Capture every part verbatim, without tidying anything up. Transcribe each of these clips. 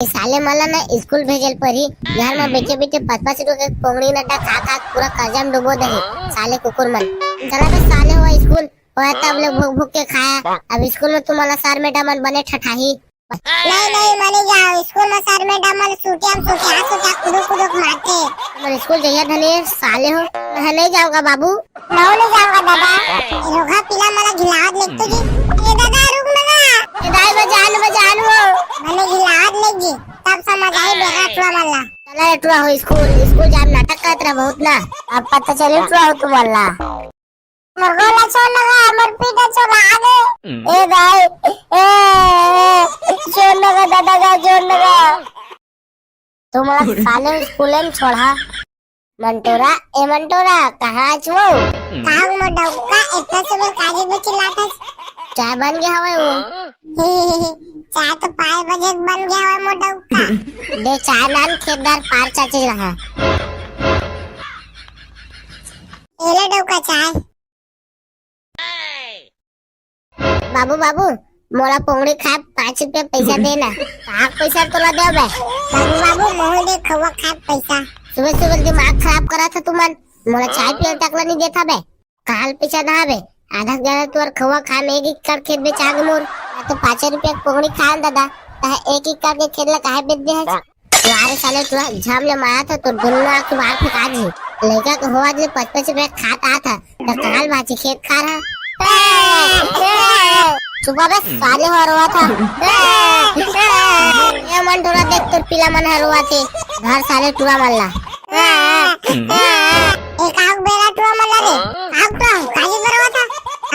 ए साले मन ला ना स्कूल भेजे ल परही। घर म बइठे बइठे पाँच पाँच रुपया के पोंगड़ी नड्डा खा खा पूरा कर्जा म डुबो देही साले कुकुर मन। चला बे साले हो स्कूल, होय तब ले भूख भूख के खाया। अब स्कूल म तुमन ला सर मैडम मन बने ठठाही। नहीं नहीं, मैं नहीं जाओ स्कूल म, सर मैडम मन सुटिया म सुटिया सुटिया कुदुक कुदुक मारथे। तुमन स्कूल जइया धने साले हो। मैं नहीं जाऊंगा बाबू। मैं नहीं जाऊंगा दादा। ए रोगहा पीला मन ला घिलावत लेग तो जी। ए दादा रुक ना गा। ए दाई बजान बजान हो। मने घिलावत लेग जी। तब समझ आई बेरा टुरा मन ला। चला रे टुरा हो स्कूल, स्कूल जाए नाटक करत रहा बहुत ना। अब पता चले टुरा हो तुमन ला। मोर गोला छोड़ ना गा, मोर पीठ छोड़ आगे। ए दाई, ए, ए, छोड़ ना गा दादा गा, छोड़ ना गा। तुमन ला साले स्कूले म छोड़हा। मंटोरा, ए मंटोरा, कहाँ हस वो? का हो मोर डौका, इतना सुबह काहे में चिल्लात हस? चाय बन गया हवय वो। चाय तो पाँच बजे के बन गया हवय मोर डौका। दे चाय नान खेतदार पार चाचे रहा। एले डौका चाय। बाबू, बाबू, मोला पोंगड़ी खाए पाँच रुपया पैसा दे ना। पाक पैसा तोला देबे। बाबू, बाबू, मोहन दे खवा खाए पैसा। सुबह सुबह दिमाग खराब करत हस तुमन। मोला चाय पियल तक ला नहीं देता बे। काल पैसा ना बे। आधा के ज्यादा तोर खवा खाए में एक एकड़ खेत बेचा गे मोर। मैं तो पाँच रुपया के पोंगड़ी खाए दादा। तह एक एकड़ के खेत ला काहे बेच दे हस? वारे साले टुरा, झाम ले मारा था तो दुन्नो आँख बाहर फेंका जी। लइका के होवत ले पाँच पाँच रुपया खात आत ह, त काल भाजी खेत खार ह। चुप बे साले हो रोवत ह। ए मंटोरा देख तोर पीला मन ह रोवत हे, घर साले टुरा मन ला। ए काहू बेरा टुरा मन ला रे, काहू टुरा, काजी बर रोवत ह?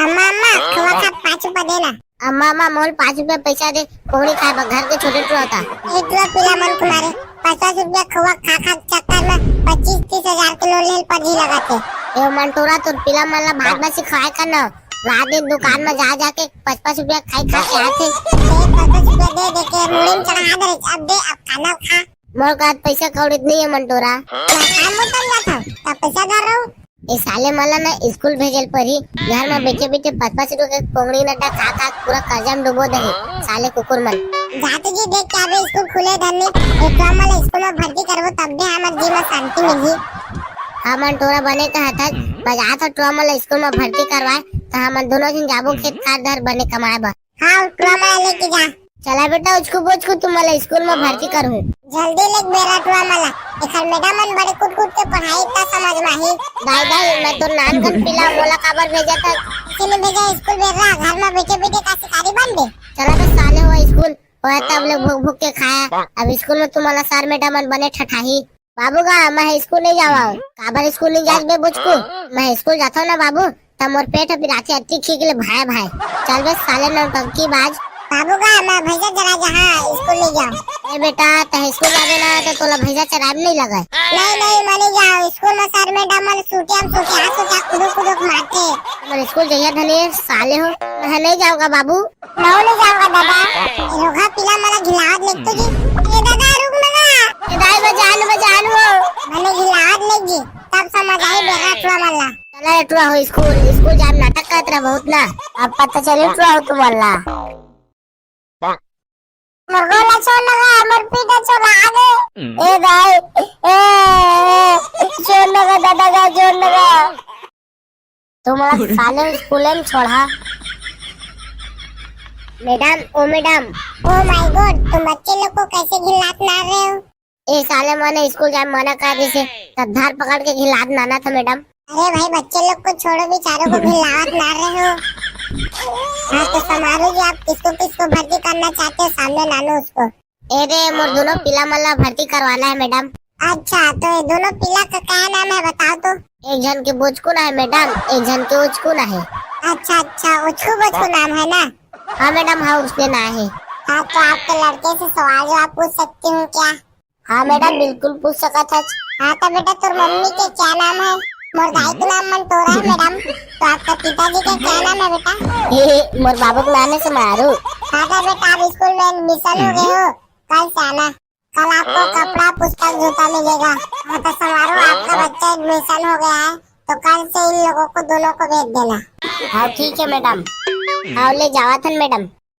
अम्मा, अम्मा, खवा खा पाँच रुपया देना। अम्मा, अम्मा, मोल पाँच रुपया पैसा दे, पोंगड़ी खाए बर घर के छोटे टुरा होता। ए टुरा पीला मन कुमारे, पचास रुपया खवा खा खा चक्कर में पच्चीस तीस हजार के लोन लेल पजी लगाते। ए मंटोरा, तोर पीला मन ला भात बासी खाए कर न, रात दिन दुकान में जा जा के पाँच पाँच रुपया खाई खा के आथे। ए पचास रुपया दे दे के मुड़ी में चढ़ा दे, अब दे, अब खाना खा। मोर करा पैसा कौड़ी नहीं है मंटोरा। मैं काम में चल जाता हूँ, तब पैसा धर रहा हूँ। ए साले मन ला ना स्कूल भेजे ल परही, घर म बइठे बइठे पाँच पाँच रुपया के पोंगड़ी नड्डा खा खा पूरा कर्जा म डुबो देही साले कुकुर मन। जाते जी देख के आबे स्कूल खुले धर ले, ए टुरा मन ला स्कूल म भर्ती करबो तब दे हमर जी म शांति मिलही। हमन टोरा बने कहत हस, बजात हो टुरा मन ला स्कूल म भर्ती करवाए त हमन दोनों झन जाबो खेत खार डहर बने कमाए बर। हाँ, टुरा मन ला लेके जा। चला बेटा, उचकू बुचकू तुमन ला स्कूल म भर्ती करहूँ। जल्दी लेग बेरा टुरा मन ला। एखर मैडम मन बड़े कुट कुट के पढ़ाई, इतना समझ म आही। दाई, दाई, मैं तोर नान कन पीला, मोला काबर भेजत हस? किसी ने भेजा स्कूल बेरा, घर म बइठे बइठे का शिकारी बनबे? चला बे साले हो स्कूल, होय तब ले भूख भूख के खाया। अब स्कूल म तुमन ला सर मैडम मन बने ठठाही। बाबू गा, मैं स्कूल नहीं जावा हूँ। काबर स्कूल नहीं जास बे बुचकू? मैं स्कूल जाता हूँ ना बाबू, त मोर पेट ह पिराथे अति खींच ले भाई भाई। चल बे साले नौटंकी बाज। बाबू गा, मैं भैंसा चरा जहाँ स्कूल नहीं जाऊँ। ए बेटा, तह स्कूल जाबे ना त तोला भैंसा चराए नहीं लगे। नहीं नहीं, मैं नहीं जाऊँ स्कूल म, सर मैडम मन सुटिया म सुटिया सुटिया कुदुक कुदुक मारथे। मैं स्कूल जइया धने साले हो, मैं नहीं जाऊँगा बाबू। मैं नहीं जाऊंगा दादा। रोगहा पीला मन ला घिलावत लेग तो जी। ए दादा रुक ना गा। ए दाई बजान बजान हो। मने घिलावत लेग जी। तब समझ आई बेरा टुरा मन ला। चला रे टुरा हो स्कूल, स्कूल जाए नाटक करत रहा बहुत ना। अब पता चले टुरा हो तुमन ला। मोर गोला छोड़ ना गा, मोर पीठ छोड़ आगे। ए दाई, ए, ए, छोड़ ना गा दादा गा, छोड़ ना गा। तुमन ला साले स्कूले म छोड़हा। मैडम, ओ मैडम। Oh my God, तुम बच्चे लोग को कैसे घिल्लात मार रहे हो? ए साले मने स्कूल जाए मना कर दिसे, त धार पकड़ के घिल्लात नाना था मैडम। अरे भाई, बच्चे लोग को छोड़ो, बेचारों को घिल्लात मार रहे हो। हाँ तो समारू जी, आप किसको किसको भर्ती करना चाहते हो, सामने लानो उसको। ए रे, मोर दोनों पीला मन ला भर्ती करवाना है मैडम। अच्छा, तो ये दोनों पीला का क्या नाम है, बताओ तो। एक झन के बोचकू ना है मैडम, एक झन के उचकू ना है। अच्छा अच्छा, उचकू बोचकू नाम है ना? हाँ मैडम, हाँ उसने ना है। हाँ, तो आपके लड़के से सवाल जवाब पूछ सकती हूँ क्या? हाँ मैडम, बिल्कुल पूछ सकत हच। हाँ तो बेटा, तोर मम्मी के क्या नाम है? मोर दाई के नाम मंटोरा है मैडम। तो आपका पिताजी का क्या नाम है बेटा? ए, मोर बाबू का नाम है समारू। हाँ तो बेटा, आप स्कूल में एडमिशन हो गए हो, कल से आना। कल आपको कपड़ा, पुस्तक, जूता मिलेगा। हाँ तो समारू, आपका बच्चा एडमिशन हो गया है, तो कल से इन लोगों को, दोनों को भेज देना। हाँ ठीक है मैडम। हाँ ले जावा थन मैडम।